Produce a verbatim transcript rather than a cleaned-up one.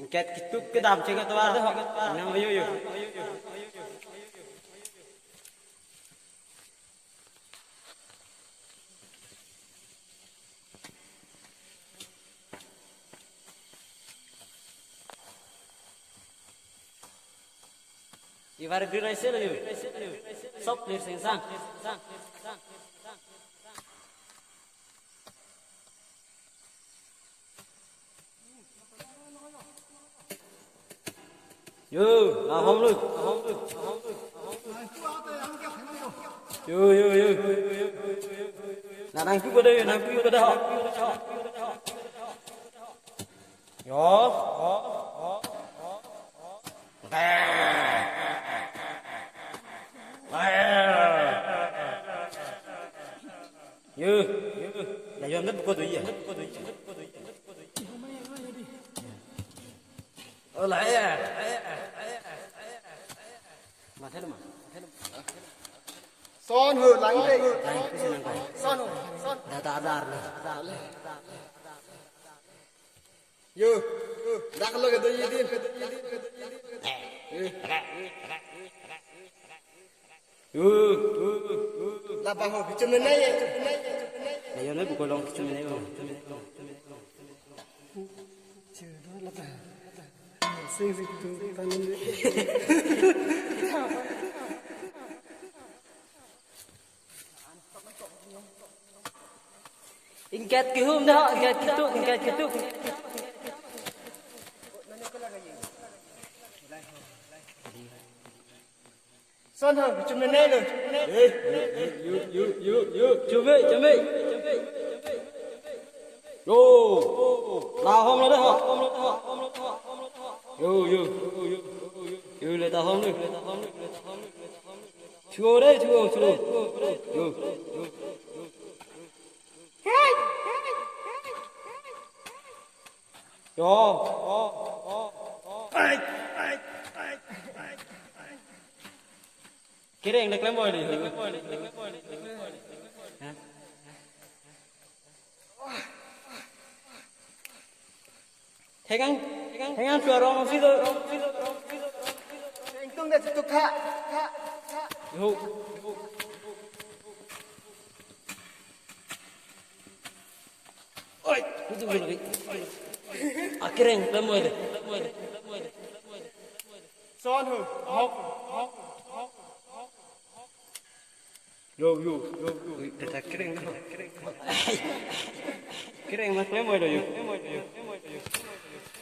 Ingket ketuk kedam chek atovar de ho. Nang yo yo. Ivar diraise lo yo. Sop lir sengsang. Yo, lahom lo. Yo, yo, yo. Nanang tu pada, nanang tu pada. Yo. Yo. Layon kan buko do iya. Oh, la iya. Mathe lo ma. Son ho, lang dei. Son ho, son. Data adar lo. Yo, yo, dak lo kedo yidin. Yo, yo, yo. Labaho, bichum nai, bichum nai. Layon na buko long bichum nai. Sing sing tu tanun. Ingket kehum dah, ingket ketuk, ingket ketuk. Son ho, chum ne ne lo. Eh, yo, yo, yo, yo, yo. Chum e, chum e. Yo, lahom lo dah. Yo, yo, yo, yo, yo, le lahom lo. Chuo re, chuo, chuo. Yo, yo. Yo. Kereng le klem boi le. Ha? Hengang, hengang tu arong si do. Ingtung de tu kha. Yo. Oi, kudu lagi. Akereng, lamoi de. Son ho, hok. Yo, yo, yo, yo. Oi, tata kereng, kereng. Kereng mas lamoi de yo.